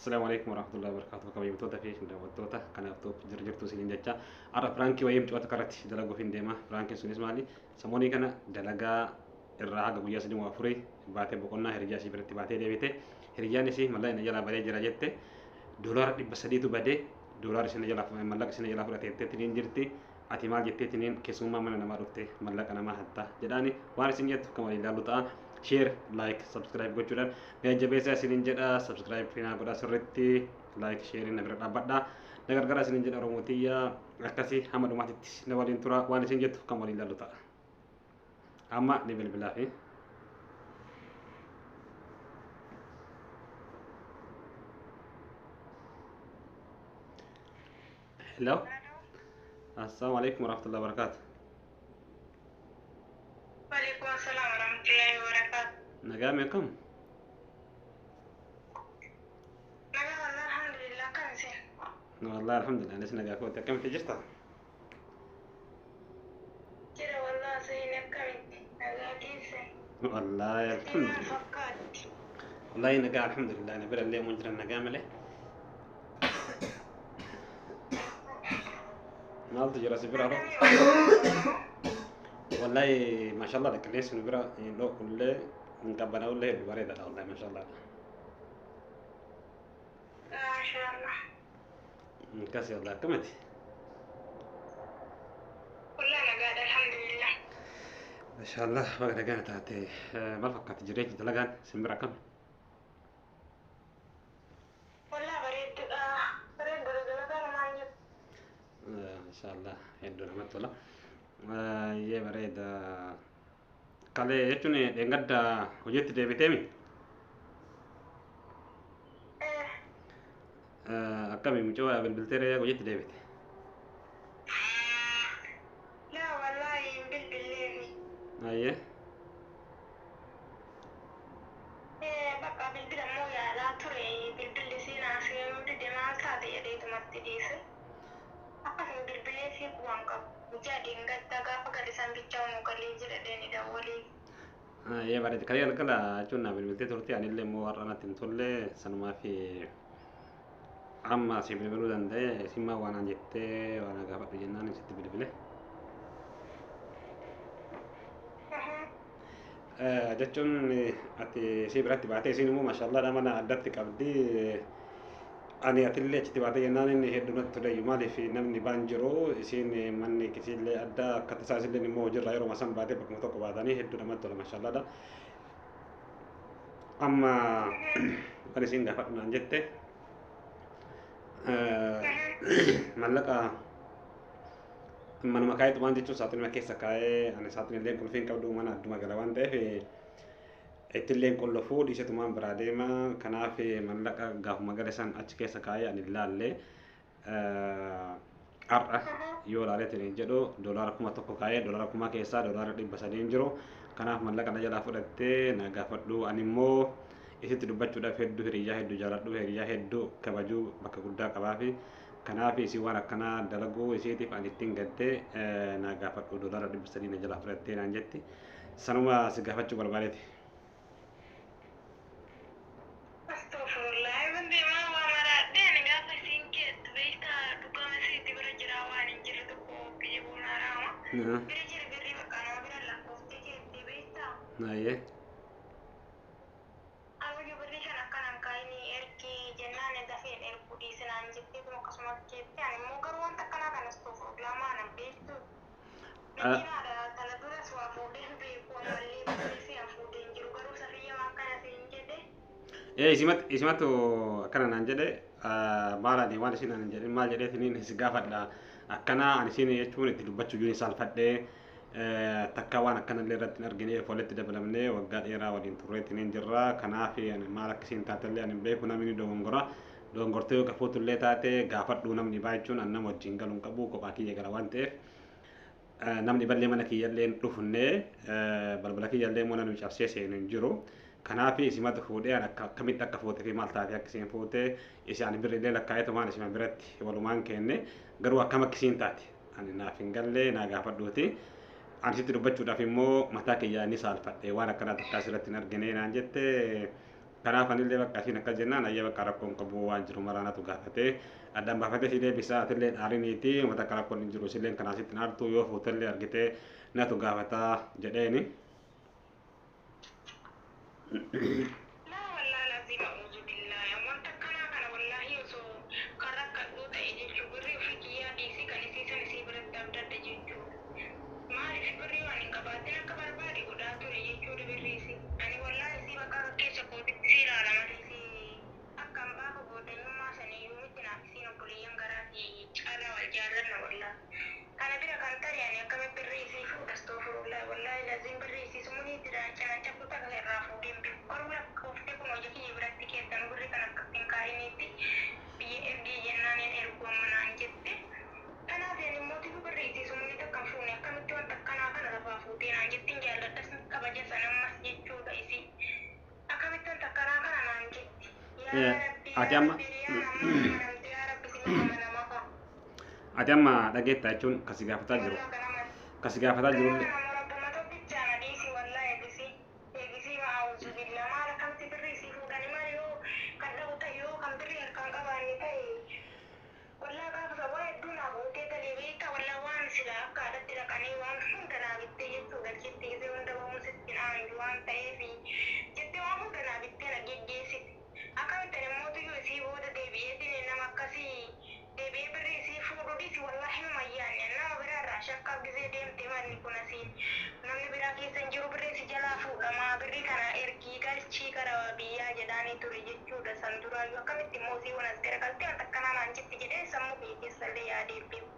Assalamu alaikum warahmatullahi wabarakatuh. Kabajamtoota fi daawwattoota kanaaf toop jirtu isiniin jecha har'a piraankii wayii mucoota kanatti dalaguuf hin deema. Piraankiin sunis maali? Samoonii kana dalagaa irraa haga guyyaa 3 4 baatee boqonnaa hiriyyaa isii biratti baatee deebite. Hiriyyaan isii mallaqa inni jalaa badee jira jette. Doolaara 300tu badee doolaara isin jalaa mallaqa isin jalaa fudhateetteetiin jirti. Ati maal jetteetiin keessummaa mana namaa dhufte mallaqa namaa hatta jedhaani waan isin jettu kan waliin ilaallu ta'a. Share, like, subscribe gochuudhaan na jajjabeessaa isiniin jedha. Subscribe naa godhaa sirriitti, like, share na bira dhaabbadha. Na gargaaraa isiniin jedha. Oromootiyya akkasii hamma dhumaatitti na waliin tura, waan isin jettu kan waliin ilaallu ta'a. Amma ni bilbilaa fi. Hello. Assalamu alaikum warahmatullahi wabarakatuh. Waalaikum assalam warahmatullahi wabarakatuh. Nagaa meeqam? Nagaa wallah, alhamdulillah, kan isin? Wallahi alhamdulillah, anis nagaa kooti. Akkamitti jirta? Jira wallah, isin akkamitti? Nagaa keessan? Wallahi Maal alhamdulillah. fakkaatti? Wallahi nagaa alhamdulillah, na bira illee mun jiran nagaa malee. Maaltu jira si bira? Wallahi mashallah, qilleensi nu bira hin dhoqqullee hin qabbanaa'ullee, hedduu bareedaadha wallahi mashallah. Maashaallah. Akkasii wallahi, akkamiti? Wallah nagaadha, alhamdulillah. Mashallah, baga nagaan taate. Maal fakkaatti jireenyi, dalagaan simbira akkami? Wallah bareedduudha. Bareedduudha, dalagaan maal jettu? Mashallah, hedduu namatti tola. Baay'ee bareeda. Kalee jechuun dheengadda hojiitti deebiteemi? Eh. Akkami, mucoo bilbiltee hojiitti deebite? Laa wallahi hin bilbilleefi. Ayyee. Eh, bakka bilbila immoo yaalaa ture, bilbilli seenaa seenuu dide, maal taate jedheetumatti dhiise. Akkasuma bilbilee fi waan qabu. Guyyaa dheengaddaa gaafa gadi san bichaa nu galee jira deeni dawwalee. Ayyee, bareeda. Kalee galgala jechuun na bilbiltee turte, anillee immoo har'a natti hin tolle, sanumaa fi amma si bilbiluu danda'e. Simmaa waan an jettee waan gaafadhu jennaan sitti bilbile. Jechuun ati si biratti baatee, isiin immoo mashallah mana addatti qabdi. Ani atillee achitti baatee jennaan inni hedduu natti toleeyyu, maaliif namni baan jiru, isiin manni kisiillee adda akka tasaa, isillee immoo hojiirraa yeroo san baatee bakkuma tokko baatanii hedduu namatti tola mashallaadha. Amma kan isiin gaafadhu naan jette, mallaqa manuma kaayetu waan jechuun saaxinuma keessa kaa'ee, ani saaxinillee qulfii hin qabdu, mana adduma gala waan ta'eef ittillee qollofuu dhiisetumaan biraa deema. Kanaaf mallaqa gaafuma gale san achi keessa kaa'ee ani ilaalle, har'a yoo ilaaleetiin jedhu doolaara 1000 kaa'ee, doolaara 1000 keessaa doolaara 300 hin jiru. Kanaaf mallaqa na jalaa fudhattee, na gaafadhu. Ani immoo isitti dubbachuudhaaf hedduu hiriyyaa hedduu jaaladhu, hiriyyaa hedduu kabajuu, bakka guddaa qabaafi. Kanaaf isii waan akkanaa dalaguu isiitiif ani ittiin gaddee, na gaafadhu, doolaara 300 na jalaa fudhattee naan jetti. Sanuma si gaafachuu barbaadeeti. Astaghfirullah. Wanti maa waa maraadhee ani gaafa isiin keettu beektaa, dhugama isiitti bira jira waan hin jirre tokko kijibuun haraama. Bira jira birrii bakka nama bira lakkooftee keettee beektaa. Ayyee. Ayyuu birrii kan akkanaan kaayinii ergii jennaan dafeen erguu dhiisinaan jettee kun akkasumas jettee, ani immoo garuu wanta akkanaa kan astaghfirullah maanan beektu. Makiinaadha tana duras waa fuudheen beeku, ammallee birrii fi an fuudheen jiru, garuu safiyya waan kana siin jedhe. Ee, isimatu akkana naan jedhe. Maal ani waan isin naan jedhin maal jedheetiniin si gaafadha? Akkana ani isin jechuun itti dubbachuu jiru saalfadhee, takka waan akkanallee irratti hin argine, walitti dabalamnee waggaa dheeraa waliin turreetiniin jirra. Kanaaf ani maal akkasiin taatellee ani hin beeku. Namni ni dogongora, dogongortee yoo qafuutullee taate gaafadhu. Namni baachuun an nama wajjin galuun qabu, kophaa kiyya gala waan ta'eef namni ballee mana kiyyallee hin dhufne, balbala kiyyallee immoo namni cabsee seenu hin jiru. Kanaaf isimatu fuudhee, ani akka akkamitti akka fuute fi maal taate akka isiin fuute isaan birrillee lakkaa'eetumaan isima biratti walumaan kenne, garuu akkam akka isiin taate ani naaf hin galle, naa gaafadhuuti. Ani sitti dubbachuudhaaf immoo mataa kiyyaa ni saalfadhe, waan akkanaa takkaa asirratti hin argine naan jette. Kanaaf anillee bakka isiin akkas jennaan ayya bakka rakkoon qabu waan jiru maraanatu gaafatee addaan baafatee si deebisaa atillee aariniiti uummata akka rakkoon hin jiru isilleen kanaa sitti aartu yoo fuutellee argitee natu gaafataa jedheeni. Laa wallaahi laziim a'uuzu billaahi wanta akkanaa kana wallaahi osoo kan rakkadhuu ta'e jechuu birrii ofii kiyyaa dhiisii kan isii san isii biratti abdadha jechuudha. Maaliif birrii waan hin qabaatin akka barbaade godhaa ture jechuudha birrii isii. Ani wallaahi isii bakka keessa kootitti isii ilaala malee isii akka hin baafa goodanyummaa saniyyuu miti naaf isiin obboleeyyan garaatii caalaa wal jaallanna wallaahi. Kana bira kan ta'e ani akkamitti birrii isii fuudha astoofurullahi wallaahi laziim birrii isii sumuni cinaacha kutaa kan irraa fuudheen beeku. Garuu lakkooftee kun hojii kiyya biratti keessanuu birrii kan akkatti hin kaa'iniitti biyya ergii jennaan hin ergu amma naan jette. Kanaaf ani immoo tifu birrii isii sumuni takka hin fuune akkamitti wanta akkanaa kana lafaa fuutee naan jettiin jaalladhas kabaja san ammas jechuudha isii. Akkamitti wanta akkanaa kana naan jetti. Yaa Rabbi Ati yaa amma Rabbi yaa namaa amanamte yaa Rabbi sinuma amanamaa fa'a. Ati amma dhageettaa jechuun kasi gaafataa jiru. Wallaa ganama Kasi gaafataa ganama jirullee nama rabbuma tokkichaan adiisi wallaa eegisi eegisi ma'auzu billa maal akkamitti birrii isii fuudhani maal yoo kan dhabu ta'e yoo kan birrii harkaan qabaanne ta'e wallaa gaafa waa hedduu naa guutee galee beektaa wallaa waan sila akka haadhatti dhaqanii waan hunda naa bittee jechuu galchitti gisee hunda ba'uun sitti naanju waan ta'eefi jettee waan hunda naa bittee na geggeessite. Akkamitti ani immoo tuyyuu isii booda deebi'eetiin nama akkasii deebi'ee birrii isii fuudhu dhiisi wallaahi hin mayyaanne nama biraa irraa shakkaaf gisee deemte manni kun asiin namni biraa keessa hin jiru birrii si jalaa fuudhamaa birrii kana ergii galchii gara biyyaa jedhaanii ture jechuudha san duraayyuu akkamitti immoo isii wanas garagaltee wanta akkanaa naan jetti jedhee sammuu kiyya keessallee yaadee beeku.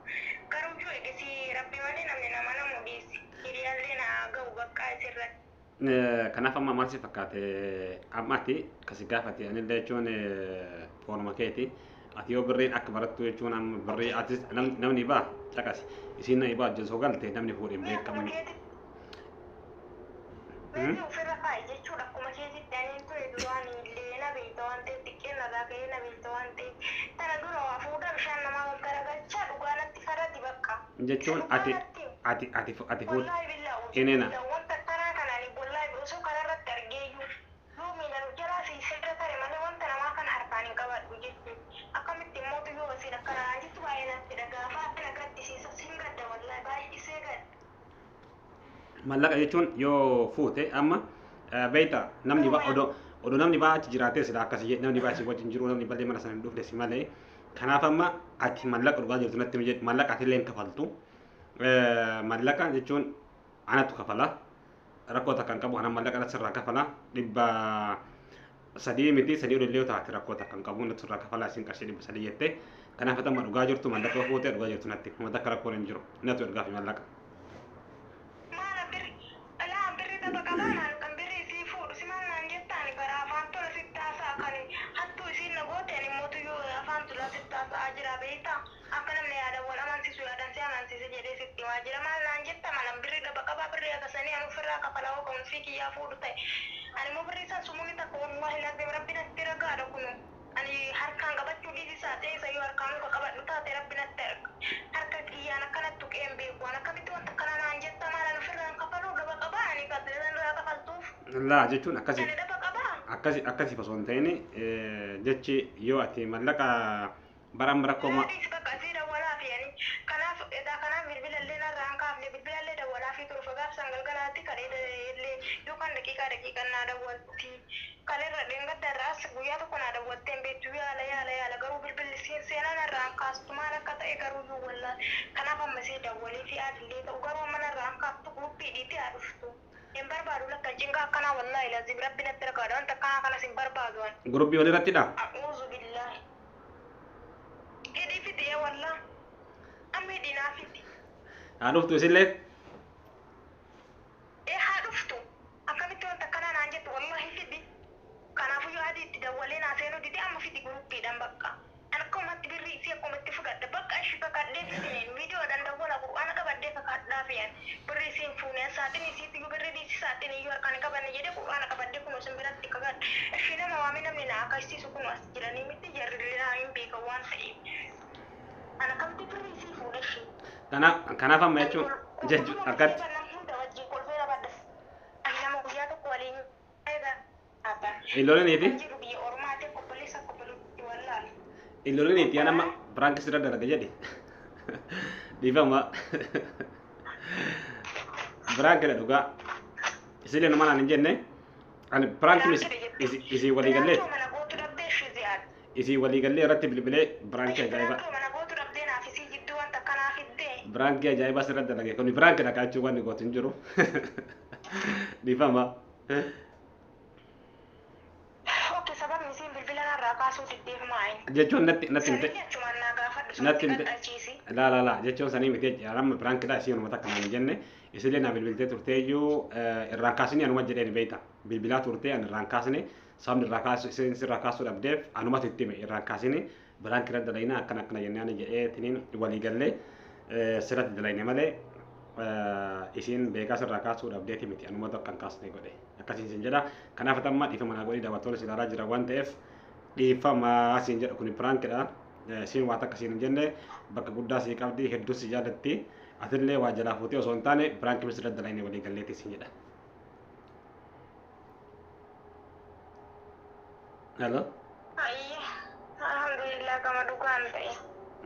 Garuu iyyuu eegisii rabbi malee namni nama namu dhiisi hiriyaallee naa ga'u bakka isirratti. Kanaaf amma maal si fakkaate amma ati kasi gaafate anillee jechuun foonuma keeti ati yoo birriin akka barattu jechuun amma birrii atis namni baa caqasi isiin na ibaa hojjetu galte namni fuudhin Mee akkuma beekamu. keetitti Meeshaa ofirra kaa'i jechuudha akkuma keetitti ani ture duraan illee na beekta waan ta'eef xiqqeen irraa ka'ee na beekta waan ta'eef tana dura waa fuudha bishaan namaa gaggaragalchaa dhugaa natti faradi bakka. Jechuun Dhugaa ati natti ati ati ati fuut wallaahi billaa inena billaa wanta akkanaa kana ani wallaahi osoo kanarratti argeeyyuu yoo miidhaan jalaa siisirra tare malee wanta namaa kana harkaan hin qabadhu jechuudha. Akkamitti immoo yoo isin akkana naan jettu baay'ee natti dhagaafa na gaddisiisa sin gadda wallaahi baay'isee gadda. Mallaqa jechuun yoo fuute amma beekta namni ba odoo odoo namni baa achi jiraatee sila akkasii namni baa si wajjin jiru namni ballee mana sana hin dhufne si malee kanaaf amma ati mallaqa dhugaa jirtu natti himi jedhu mallaqa ati illee hin kafaltu mallaqa jechuun anatu kafala rakkoo takka hin qabu ana mallaqa natti sirraa kafala 300 miti 3 olillee yoo taate rakkoo takka hin qabu natti sirraa kafala isin qarshii 300 jette kanaaf ati amma dhugaa jirtu mallaqa yoo fuute dhugaa jirtu natti hima takka rakkoon hin jiru natti ergaa fi mallaqa. Maala birri alaa birri tapha qabaa maal kan birri isii fuudhu si maal naan jettaan bara afaan tola sitti haasa'a kan hattuu isiin na goote ani immoo tuyyuu afaan tola sitti haasa'aa jira beektaa akka namni yaadan wal amansiisu yaadan si amansiise jedhee sitti himaa jira maal naan jetta malan birri dhaba qabaa birri akkasanii ani ofirraa kafalaa hoo ka'umsii kiyyaa fuudhu ta'e ani immoo birri san sumuuni takka wallaahi lazim rabbi natti ragaadha kunu ani harkaan qabachuu dhiisi ta'e isa yoo harkaan muka qabadhu taate rabbi natti arga harka kiyyaan akkanatti tuqee hin beeku waan akkamitti wanta akkanaa naan jetta maal ani ofirraa hin kafaluu dhaba qabaa ani irraa kafaltuuf Laa jechuun akkasi ani dhaba qabaa. Akkasi akkasi osoo hin ta'in jechi yoo ati mallaqa bara amma rakkoo ma Naadis bakka asii dawwalaa fi ani kanaaf edaa kanaaf bilbilallee narraa hin kaafne bilbilallee dawwalaa fi turuuf gaafsan galgalaatti kalee illee yookaan daqiiqaa daqiiqaan naa dawwalti kaleerra dheengadda irraas guyyaa tokko naa dawwaltee hin beektu yaala yaala yaala garuu bilbilli seenaa narraa hin kaastu maal akka ta'e garuu iyyuu wallaa kanaaf amma isii dawwalee fi adillee ta'u garuu amma narraa hin kaaftu gurupii dhiitee haa dhuftu hin barbaadu lakka cinqaa akkanaa wallaahi lazim rabbi natti ragaadha wanta akkanaa kanas hin barbaadu ani. Gurupii walirrattidha. A'uuzu billaahi. Hidhii fidi yaa wallaa. Amma hidhii naa fidi. Haa dhuftu isillee. Ee haa dhuftu. Akkamitti wanta akkanaa naan jettu wallaahi fidi. Kanaafuu yoo adii itti dawwalee naa seenuu dide amma fidi guruppiidhaan bakka. Ani akkumatti birrii isii akkumatti fudhadha bakka ishii kakadhee fidineen viidiyoodhaan dawwala qur'aana qabadhee kakadhaa fiyan birrii isiin fuuneen saaxin isiitti iyyuu birrii dhiisi saaxin iyyuu harkaan hin qabanne jedhee qur'aana qabadhee kunoo isin biratti kakadhe. Ishii nama waamee namni na agarsiisu kun as jiranii miti jarri naa hin beekan waan ta'eef. Ani akkamitti birrii isii fuudhe ishii. Kanaaf kanaaf amma jechuun jechuun akkatti Nama hunda wajjin kolfee rabadda. Ani nama guyyaa tokko waliin eega. Hin loliniiti? Kan jiru biyya ormaati obboleessa obboleetti wallaala. Hin loliniiti yaa nama prank sirra dalaga jedhi. Dhiifama. Prank dha dhugaa. Isillee nama naan hin jenne. Ani prank isii walii gallee Piraankii mana gootu dhabdee ishee zi'aadha. isii walii gallee irratti bilbilee prank ajaa'ibaa. Piraankii mana gootu dhabdee naaf isii jidduu wanta akkanaa fiddee. Prank ajaa'ibaa sirra dalage kun prank dha kaachuu waan gootu hin jiru. Dhiifama. Okay, sababni isiin bilbila narraa kaasuu diddeef maali? Jechuun natti himte. Sanii achumaan naa gaafadhu Natti sumatti himte. qaxxalchiisi. Laa laa laa jechuun sanii miti amma piraankidha isii anuma takka naan hin jenne isillee naa bilbiltee turteeyyuu irraan kaasni anuma jedheen beeyta bilbilaa turtee ani irraan kaasne sabni irraa kaasu isin irraa kaasuu dhabdeef anumatu itti hime irraan kaasni piraankii irra dalayna akkana akkana jennee ani jedhee tiniin walii gallee sirratti dalayne malee isiin beekaa sirraa kaasuu dhabdeeti miti anumatu akkan kaasne godhe akkasiin sin jedha kanaaf amma dhiifama naa godhii daawwattoonni si ilaalaa jira waan ta'eef dhiifama siin jedha kun piraankidha. Siin waa takka siin hin jenne bakka guddaa sii qabdi hedduu si jaallatti atillee waa jalaa fuutee osoo hin taane piraankii misirra dalayne walii galleetti siin jedha. Hello. Ayye, alhamdulillah gama dhugaan ta'e.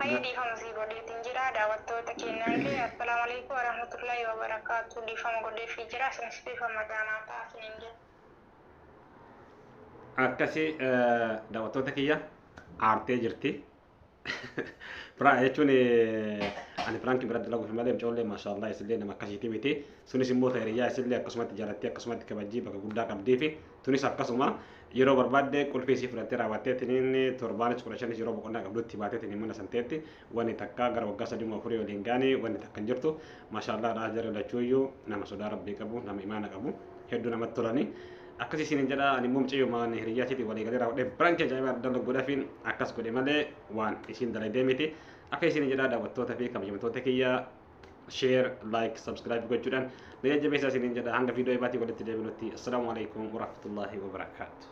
Ayye dhiifama sii godheetiin jira daawwattoota keenyaan illee assalaamu alaikum warahmatullahi wabarakaatu dhiifama godheefii jira isinis dhiifama gaanaa ta'a isiniin jedha. Akkasii daawwattoota kiyya aartee jirti. Pira jechuun ani piraankii bira dalaguuf malee mucoollee maashaallah isillee nama akkasiiti miti. Sunis immoo hiriyaa isillee akkasumatti jaalattee akkasumatti kabajjii bakka guddaa qabdii fi tunis akkasuma yeroo barbaadde qulfii isii fudhattee raawwattee tiniin torbaanis 15 yeroo boqonnaa qabdutti baatee tiniin mana santeetti wanni takka gara waggaa 3 4 waliin gaanii wanni takka hin jirtu. Maashaallah dhaa jara lachuuyyuu nama sodaa rabbii qabu nama imaana qabu hedduu namatti tolani. Akkasii isiniin jedha ani immoo mucayyoo hiriyaa isiitiin walii galee raawwadhee piraankii ajaa'ibaa dalaguudhaafiin akkas godhe malee waan isiin dalagdee miti. Akka isiniin jedha daawwattoota fi kabajamtoota kiyya share, like, subscribe gochuudhaan na jajjabeessaa isiniin jedha hanga viidiyoo ibaatii walitti deebinutti. Assalaamu alaikum warahmatullahi wabarakaatu.